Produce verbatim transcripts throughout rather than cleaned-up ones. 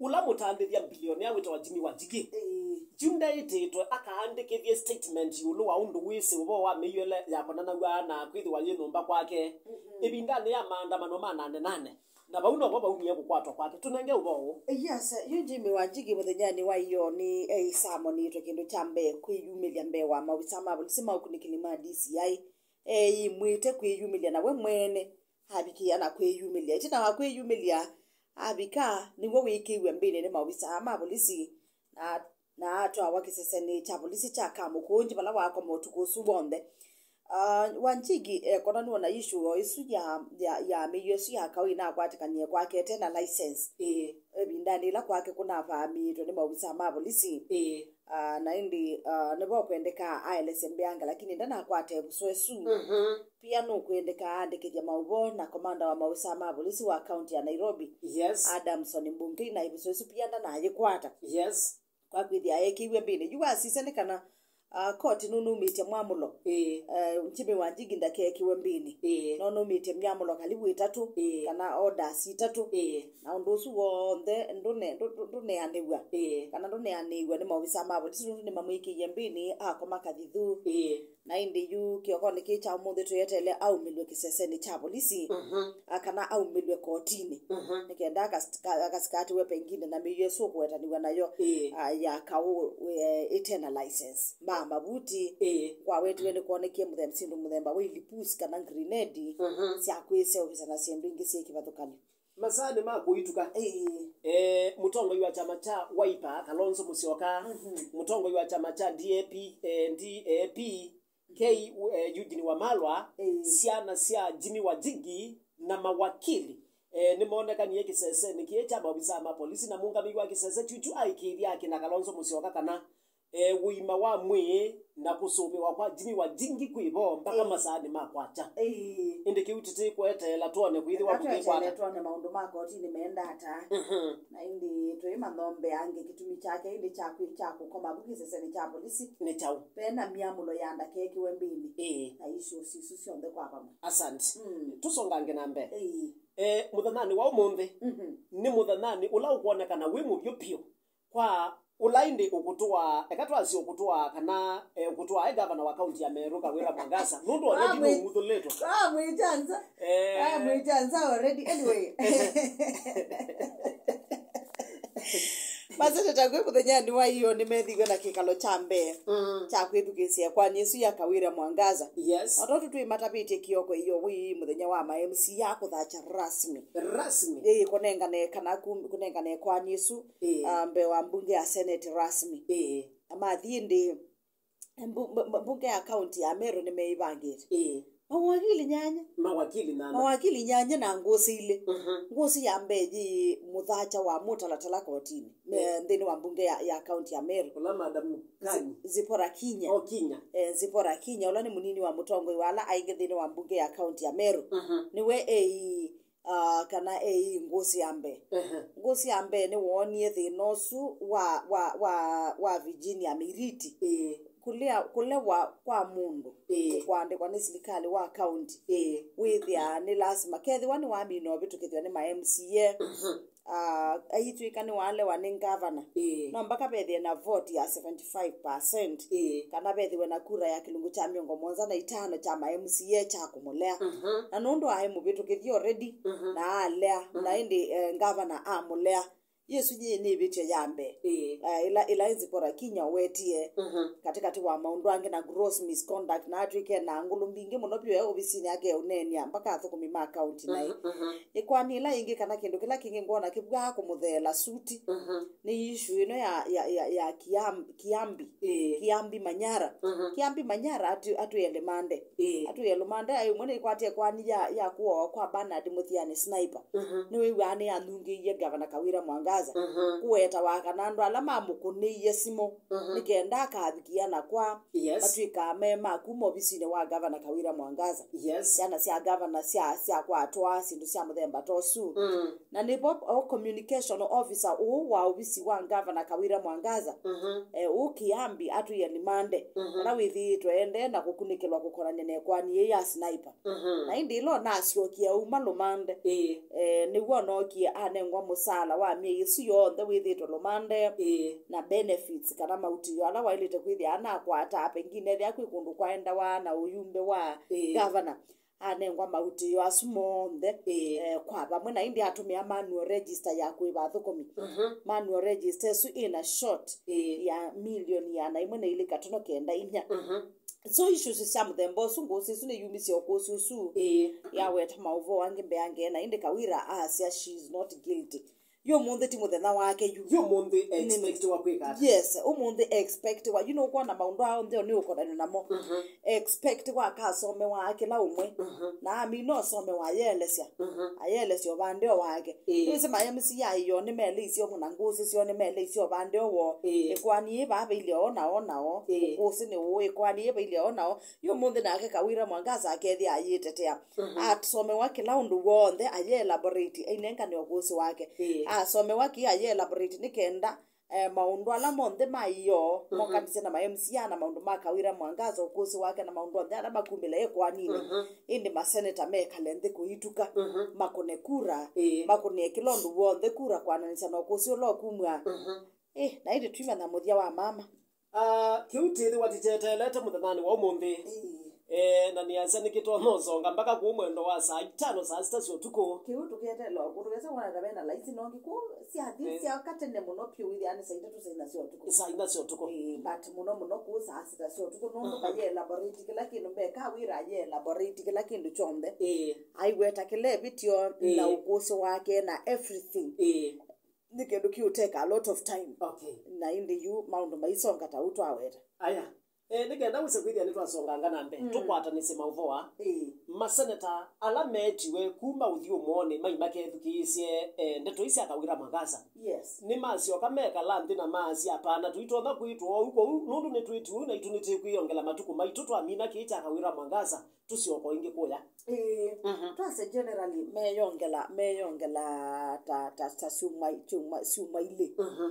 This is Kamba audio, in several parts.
Ũla mũtandĩthya mbilionea wĩtawa Jimmy Wanjigi, ĩĩ, yu ndeĩtĩtwe akaandĩkĩthye statement ĩũlũ wa ũndũ wĩsĩ ũvoo wa mĩio ĩla yakonanaw'a na kwĩthĩwa yĩ nyũmba kwake. Mhm. Ĩvindanĩ ya maandamano ma nane nane, na vau novo vaumie kũkwatwa kwake. Tũnenge ũvoo ũũ. Yes, yu Jimmy Wanjigi mũthenyanĩ wa ĩoo nĩ eĩsamonĩtwe kĩndũ kya mbee kwĩyumĩlya mbee wa maovisaa ma volisi ma ũkunĩkĩli ma D C I. Eĩmwĩte kwĩyumĩlya na we mwene avikĩa na kwĩyumĩlya. Ĩtina wa kwĩyumĩlya, avika nĩw'o wĩkĩiwe mbĩnĩ nĩ maovisaa ma volisi na, na atwawa kĩsesenĩ kya volisi kya Kamũkũnji vala wakoma ũtukũ ũsu w'onthe. Ah, Wanjigi ekonanw'a na issue o ĩsu ya, ya, ya mĩio ĩsu ya kaũ ĩnakwatĩkanie kwake ete na license. Ĩĩ. Ĩvindanĩ ĩla kwake kũnavamĩĩtwe nĩ maovisaa ma volisi. Ĩĩ. Ah, na ĩndĩ, ah, nĩvo kwendekaa aelesye mbeange, lakini ndanakwata ĩvuso ĩsu. Mhm. Pia nũkwendeka aandĩkĩthya maũvoo na komanda wa maovisaa ma volisi wa kaunti ya Nairobi, yes, Adamson Mbungei, na ĩvuso ĩsu pia ndanayĩkwata. Yes. Kwa kwĩthĩa ekĩiwe mbĩnĩ. Yu wasisya nĩ kana, ah, koti nũnũmĩtye mwamũlo. Ĩĩ. Eh, Jimmy Wanjigi ndakekĩwe mbĩnĩ. Ĩĩ. No nũmĩtye myamũlo kalivu ĩtatũ, ĩĩ, kana orders itatũ. Ĩĩ. Na ũndũ ũsu w'onthe ndũne-, ndũ-, ndũ-, ndũneanĩw'a. Ĩĩ. Kana ndũneanĩiw'a nĩ maovisaa ma volisi, nũndũ nĩmamwĩkĩie mbĩnĩ akoma kathithu. Ĩĩ. Na ĩndĩ yu kĩokonĩ kĩĩ kya ũmũnthĩ twĩeteele aumĩlw'e kĩsesenĩ kya volisi, mhm, a, kana aumĩlw'e kotinĩ, mhm, nĩ kenda akas-, ka-, akasikatiwe pengine na mĩio ĩsu ũkũwetanĩw'a nayo, ĩĩ, a, ya kaũ, e, ĩte na license. Ma mavuti, ĩĩ, kwawetiwe nĩkwonekie mũthemba, syĩndũ mũthemba wa ilipusi kana grenade, mhm, sya kwĩseũvĩsya na syĩndũ ingĩ syĩ kĩvathũkany'o. Masaanĩ ma kũituka. Ĩĩ. Eh, mũtongoi wa kyama kya Wiper, Kalonzo Musyoka, mhm, mũtongoi wa kyama kya D A P, eh, D A P, K, eh, Eugene Wamalwa, ĩĩ, syana sya Jimmy Wanjigi na mawakili, eh, nĩmoonekanie kĩsesenĩ kĩĩ kya maovisaa ma polisi, na mũũngamĩi wa kĩsese kyu kyu aĩkĩĩthya akina Kalonzo Musyoka kana eh, ũima wa mwĩĩ na kũsũvĩwa kwa Jimmy Wanjigi kwĩ vo mpaka, ĩĩ, masaanĩ ma kwakya. Ĩĩ. Ĩndĩ kĩu tĩtĩkweteela twone kwĩthĩwa kũkĩkwata. Twone maũndũ ma kotinĩ meenda ata. Mhm. Na ĩndĩ tũimanthombea angĩ kĩtumi kyake ĩndĩ kya kwĩ-, kya kũkoma vu kĩsesenĩ kya polisi. Nĩ kyaũ? Ve na myamũlo ya ndakekĩwe mbĩnĩ. Ĩĩ. Na issues isu syonthe kwa vamwe. Asante. Mm. Tũsongange na mbee. Ĩĩ. Eh, mũthenyanĩ wa ũmũnthĩ, mhm, nĩ mũthenyanĩ ũla ũkwonekana wĩ mũvyũ vyũ. Kwa ũla ĩndĩ ũkũtũaa, eka twasye ũkũtũaa kana, eh, ũkũtũaa e gavana wa kaunti ya Meru, Kawira Mwangaza, nũndũ already nĩũng'uthũlĩtwe. Ah, mwĩkyanza. Eh. Ah, mwĩkyanza already. Anyway. Maseneta kwĩ mũthenyanĩ wa ĩoo nĩmethĩiwe na kĩkalo kya mbee, mm, kya kwĩthukĩĩsya ĩkoani ĩsu ya Kawira Mwangaza. Yes. Na tondũ twĩmatavĩtye kĩoko ĩyo wĩ mũthenya wa ma M C A kũthakya rasmi. Rasmi. Ĩĩ, kũnengane kana kum-, kũnengane ĩkoani ĩsu, ĩĩ, ah, mbee wa mbunge ya Senate rasmi. Ĩĩ. Na mathi ĩndĩ, mbu-, mbu-, mbu-, mbunge ya kaunti ya Meru nĩmeĩvangĩte. Ĩĩ. Mawakili nyanya. Mawakili nana. Mawakili nyanya na ngũsĩ ilĩ. Mhm. Ngũsĩ ya mbee yĩ mũthakya wa mũtalatala kotinĩ, me-, ĩĩ, nthĩnĩ wa mbunge ya, ya kaunti ya Meru. Ũla Madam Kani. Zi-, Zipporah Kinya. Oh, Kinya. Eh, Zipporah Kinya, ũla nĩ mũnini wa mũtongoi wa ala aingĩ nthĩnĩ wa mbunge ya kaunti ya Meru. Mhm. Nĩwe eĩ ah, kana eĩ ngũsĩ ya mbee. Ehe. Ngũsĩ ya mbee nĩwoonie thĩna ũsu wa, wa, wa, wa Virginia Miriti. Ĩĩ. Kũlea, kũlewa kwa mũndũ, ĩĩ, kũandĩkwa nĩ silikalĩ wa kaunti. Ĩĩ. Wĩthĩaa nĩ lasima. Kethĩwa nĩwamina ũvĩtũkĩthw'a nĩ ma M C A, mhm, ah, aitw'ĩka nĩwalewa nĩ ngavana. Ĩĩ. No mpaka vethĩe na vote ya seventy-five percent, ĩĩ, kana vethĩwe na kura ya kĩlungu kya mĩongo mũonza na itano kya ma M C A kya kũmũlea. Mhm. Na nũndũ aĩ mũvĩtũkĩthye already, mhm, na alea, mhm, na ĩndĩ, eh, ngavana amũlea. Yĩsu yĩ nĩ ĩvĩtyo ya mbee. Ĩĩ. Eh, ĩla, ĩla Zipporah Kinya wetie, mhm, katĩkatĩ wa maũndũ angĩ na gross misconduct, na atw'ĩke na ngũlũ mbingĩ mũno vyũ e ovisinĩ yake ũneenea mpaka athũkũmi ma kaunti naĩ. Mhm, mhm. Ĩkoani ĩla ĩngĩ kana kĩndũ kĩla kĩngĩ ngwona kĩvwaa kũmũtheela suti, mhm, nĩ issue ĩno ya, ya, ya, ya Kiam-, Kiambi. Ĩĩ. Kiambi Manyara. Mhm. Kiambi Manyara atwĩ-, atwĩe lĩmande. Ĩĩ. Atwĩe lĩmande aĩ ũmwe nĩkwatĩe ĩkoani ya, ya kũawa kwa Bernard Mũthiani Sniper. Mhm. Nĩwĩw'aa nĩyanungĩie Gavana Kawira Mwangaza, mhm, kũwetawa kana andũ ala mamũkũnĩie simũ, mhm, nĩ kenda akavikĩa na kwa, yes, matwĩkaa me ma kuma ovisinĩ wa Gavana Kawira Mwangaza. Yes. Syana sya gavana sya, syakwatwa, syĩndũ sya mũthemba ta ũsu. Mm. Na nĩvo o communication officer ũũ wa ovisi wa ngavana Kawira Mwangaza, mhm, eh, ũũ Kiambi atwĩe limande, mhm, kana wĩthĩĩtwe endee na kũkunĩkĩlwa kũkonany'a na ĩkoani yĩĩ ya Sniper. Mhm. Na ĩndĩ ĩla ũnasyokie auma lũmande, ĩĩ, eh, nĩw'o nookie anengwa mũsaala wa myei Ĩsu yonthe wĩthĩtwe lũmande, ĩĩ, na benefits kana mautĩo ala waĩlĩte kwĩthĩa anakwataa, pengine ethĩa kwĩ kũndũ kwaendawa na ũyumbe wa, ĩĩ, gavana, anengwa mautĩo asu monthe, ĩĩ, eh, kwa vamwe, na ĩndĩ atũmĩa manual register ya kũĩva athũkũmi. Mhm. Manual register ĩsu ĩna short, ĩĩ, ya milioni ĩana ĩmwe na ilĩ katono kenda inya. Mhm. So issues sya mũthemba ũsu, ngũsĩ ĩsu nĩyumisye ũkũsĩ ũsu, ĩĩ, yaweta maũvoo angĩ mbeange, na ĩndĩ Kawira asya she is not guilty. Yu ũmũnthĩ ti mũthenya wake yu. Yu ũmũnthĩ expectiwa kwĩka ata? Yes, ũmũnthĩ expectiwa. Yu nũkwona maũndũ aa onthe nĩ ũkonanio namo. Mhm. Expectiwa akasomewa kĩla ũmwe. Mhm. Na amina ũsomewa ayelesya. Mhm. Ayelesya ũvandĩo wake. Ĩĩ. Nĩwĩsĩ ma M C A yoo nĩmeleisye ũmwe na ngũsĩ syoo nĩmeleisye ũvandĩo woo. Ĩĩ. Ĩkoani yĩ vaa vailye oo na oo na oo. Ĩĩ. Ũkũsĩ nĩ ũũ, ĩkoani yĩ vailye oo na oo. Yu ũmũnthĩ nake Kawira Mwangaza akethĩa ayĩtetea. Mhm. Asomewa kĩla ũndũ w'onthe, aye elaborate, ainengane ũkũsĩ wake. Ĩĩ. Asomewa kĩ aye elaborate nĩ kenda, eh, maũndũ ala monthe ma ĩoo, mhm, mokanisye na ma M C A na maũndũ ma Kawira Mwangaza, ũkũsĩ wake na maũndũ onthe ala makumĩle ĩkoaninĩ. Mhm. Ĩndĩ maseneta mekale nthĩ kũituka, mhm, makũne kura, ĩĩ, makũne kĩla ũndũ w'onthe kura kwananĩsya na ũkũsĩ ũla ũkumw'a. Mhm. Ĩ, na ĩndĩ twĩmanya mũthya wa mama. Ah, kĩu tĩthĩwa tĩkyeteelete mũthenyanĩ wa ũmũnthĩ. Ĩĩ. Eh, na nĩasya nĩkĩtonya ũsonga mpaka kũu mwendo wa saa itano, saa sita sya ũtukũ. Kĩu tũketeela ũkũ, tũkesa kuona ta vena laisi nongi kũu syathi, eh, syaoka tene mũno pyũ, wĩthĩa nĩ saa itatũ, saa ina sya ũtukũ. Saa ina sya ũtukũ. Ĩĩ, but mũno mũno kũu saa sita sya ũtukũ, nũndũ, mhm, maye elaborate kĩla kĩndũ, mbeka wĩra aye elaborate kĩla kĩndũ kyonthe. Ĩĩ. Aiweta kĩla ĩvĩtyo, ĩĩ, na ũkũsĩ wake na everything. Ĩĩ. Nĩ kĩndũ kĩũteka a lot of time. Okay. Na ĩndĩ yu maũndũ maisonga ta ũu twaweta. Aya. Eh, nĩ kenda wĩse kwĩthĩa nĩtwasonganga na mbee, mm, tũkwatanĩsye maũvoo aa. Ĩĩ. Maseneta ala meetiwe kuma ũthyũmũonĩ mai makethukĩĩsye, eh, ndeto ii sya Kawira Mwangaza. Yes. Nĩmasyoka mekala nthĩ na maasya, "Hapana, tũitonya kwĩtwa ũu kũu, nũndũ nĩtwĩtiwe ũu, naitũ nĩtĩkwĩongela matukũ maitũ twamina kĩĩ kya Kawira Mwangaza." Tũsyoka ĩngĩ kũya. Ĩĩ. Mhm. Twasya generally, meyongela, meyongela ta, ta, ta syumwa, syumwa, syumwa ilĩ. Mhm.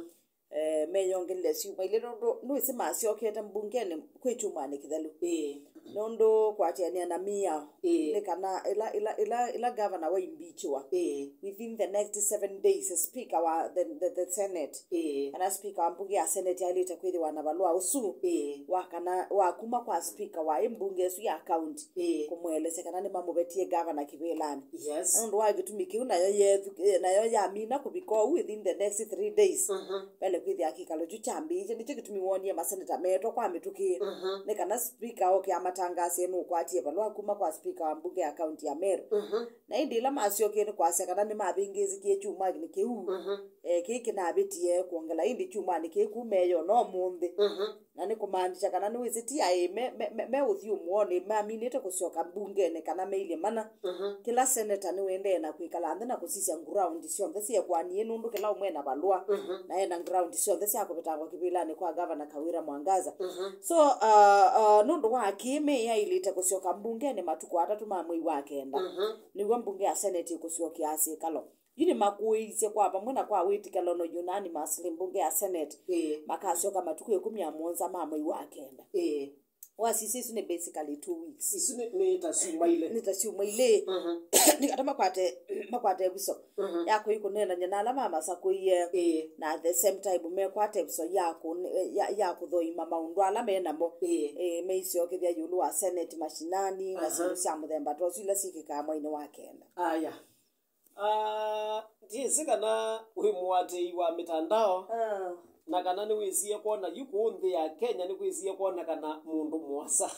Eh, meyongelile syumwa ilĩ, nũndũ nĩwĩsĩ masyokete mbungenĩ kwĩ kyumwanĩ kĩthelu. Ĩĩ. Nũndũ kwatĩanĩa na miao, ĩĩ, nĩ kana ĩla, ĩla, ĩla, ĩla gavana waimbichiwa, ĩĩ, within the next seven days, speaker wa the, the, the Senate, ĩĩ, kana speaker wa mbunge ya Senate aĩlĩte kwĩthĩwa na valũa ũsu, ĩĩ, wa kana, wa kuma kwa speaker wa ĩ mbunge ĩsu ya county, ĩĩ, kũmũelesya kana nĩmamũvetie gavana kĩvĩlanĩ. Yes. Nũndũ wa kĩtumi kĩu, nayo yethu-, eh, nayo yamina kũvika ũu within the next three days. Mhm. Vele kwĩthĩa kĩkalo kyu kyambĩĩtye, nĩkyo kĩtumi wonie maseneta meetwa kwa mĩtũkĩ. Mhm. Nĩ kana speaker oke amatangasie nũkwatie valũa kuma kwa speaker wa mbunge ya county ya Meru. Mhm. Na ĩndĩ ĩla masyokie nĩ kwasya kana nĩmavĩngĩĩsĩkie kyumwanĩ kĩu, mhm, eh, kĩĩ kĩnavĩtie kwongela ĩndĩ kyumwanĩ kĩĩ kuma ĩyo no ũmũnthĩ. Mhm. Na nĩ kũmaanisya kana nĩwĩsĩ ti aĩ me, me, me, me ũthyũmũonĩ maminĩte kũsyoka mbungenĩ kana meilye mana. Mhm. Kĩla seneta nĩwendee na kwĩkala nthĩ na kũsisya ground syonthe syĩ ĩkoani ĩĩ, nũndũ kĩla ũmwe ena valũa, mhm, na ena ground syonthe sya kũvetangwa kĩvĩlanĩ kwa gavana Kawira Mwangaza. Mhm. So, uh, uh, nũndũ wa kĩĩ, mĩĩ yaĩlĩte kũsyoka mbungenĩ matukũ atatũ ma mwei wa kenda. Mhm. Nĩw'o mbunge ya seneti ĩkũsyokea syĩkalo. Yu nĩmakũĩisye kwa vamwe na kwa wĩtĩkĩlano unanimously mbunge ya Senate, ĩĩ, makasyoka matukũ ĩkũmi na mũonza ma mwei wa kenda. Ĩĩ. Wasisya, isu nĩ basically two weeks. Isu nĩ, nĩ ta syumwa ilĩ. Nĩ ta syumwa ilĩ. Mhm. Nĩ kana makwate, makwate ĩvuso, mhm, ya kũi kũneenany'a na ala mamasakũie. Ĩĩ. Na at the same time mekwate ĩvuso ya kũ-, ya, ya kũthoima maũndũ ala me namo. Ĩĩ. Ĩĩ, meisyookethya ĩũlũ wa Senate mashinani na, aha, syĩndũ sya mũthemba ta ũsu ila syĩkĩkaa mweinĩ wa kenda. Aya. Ah, ndyĩsĩ kana wĩ mũatĩĩi wa mĩtandao, ah, na kana nĩwĩsie kwona yu kũũ nthĩ ya Kenya nĩkwĩsie kwonekana mũndũ mũasa.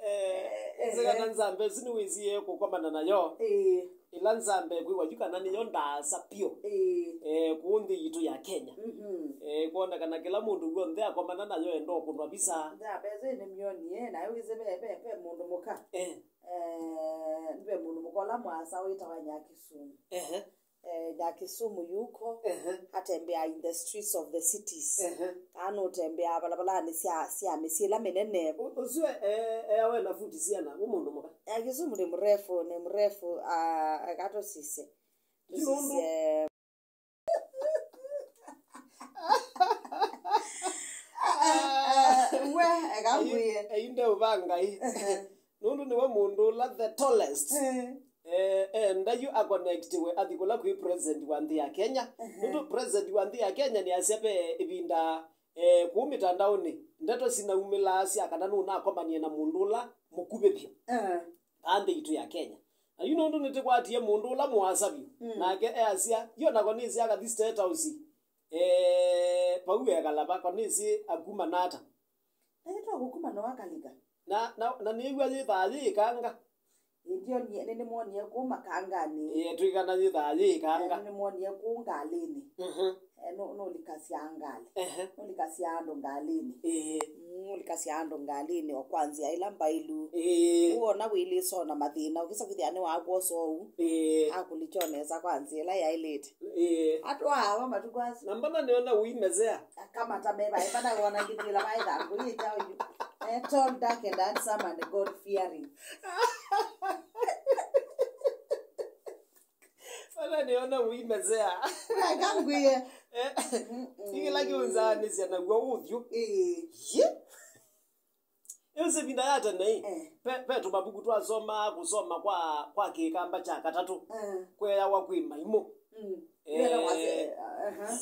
Eh, ĩsĩ kana nzambe ĩsu nĩwĩsie kũkomana nayo. Ĩĩ. Ĩla nzambe kwĩwa yu kana nĩyo ndaasa pyũ. Ĩĩ. Eh, kũũ nthĩ yitũ ya Kenya. Mhm. Eh, kwonekana kĩla mũndũ w'onthe akomana nayo enda ũkũnwa visa. Nzambe ĩsu nĩmyonie, nayo wĩsĩ ve, ve, ve mũndũ mũka. Eh. Eh, ve mũndũ mũka ũla mũasa wĩtawa Nyakisumu. Ehe. Eh, Nyakisumu yuko, ehe, atembeaa in the streets of the cities. Ehe. Kana ũtembeaa valavalani sya, sya mĩsyĩ ĩla mĩnene. Ũ-, ũsu e-, e-, eawe na futi siana, wĩ mũndũ mũka? Nyakisumu nĩ mrefu, nĩ mrefu, ah, eka tũsisye. Yu nũndũ tũsisye. Ah, ah, we, eka ngwĩe. Ayu ndeũva Ngai. Ehe. Nũndũ nĩwe mũndũ ũla the tallest. Eh. Eh, enda yu aconnectiwe athi kũla kwĩ president wa nthĩ ya Kenya. Ehe. Nũndũ president wa nthĩ ya Kenya nĩasya ve ĩvinda, eh, kũu mĩtandaonĩ ndeto sinaumĩlaa sya kana nũnakomanie na mũndũ ũla mũkuvĩ vyũ. Eh. Kaa nthĩ itũ ya Kenya. Na yu nũndũ nĩtĩkwatie mũndũ ũla mũasa vyũ. Mm. Nake easya, yu onako nĩsĩ akathi State House. Eh, vau ekala vako nĩsĩ akuma nata. Na yu twakũkuma no akalika. Na, na, na nĩw'a yĩthaa yĩkanga. Ĩndĩ nĩ nĩmwonie kũu makanganĩ. Ĩĩ, twĩkana yĩthaa yĩkanga. Nĩmwonie kũu ngalĩnĩ. Mhm. Eh, nũ- nũlikasya ngalĩ. Ehe. Nũlikasya andũ ngalĩnĩ. Ĩĩ. Mm, nũlikasya andũ ngalĩnĩ o kwa nzĩa ĩla mbaĩlu. Ĩĩ. Ũona wĩlĩsona mathĩna ũkĩsa kwĩthĩa nĩ wakwosa ũu. Ĩĩ. Akũlikya nesa kwa nzĩa ĩla yaĩlĩte. Ĩĩ. Atwaa ava matukũ asu. Na mbona nĩona ũimezea? Akamata me vaĩ vana wona ngĩthĩla vaĩ thangũ yĩ kyaũ yu. Eh, tall, dark and handsome and God fearing. Mbona nĩona ũimezea? Akangwie. Eh, ikĩla kĩũnzaanĩsya naw'o ũthyũ. Ĩĩ. Ye? Ĩũsĩ ĩvinda ya tene ĩ, eh, ve, ve tũmavuku twasomaa kũsoma kwa, kwa kĩkamba kya katatũ, eh, kweawa kwĩ maimũ. Mm. Eh. Wĩra wase-, aha.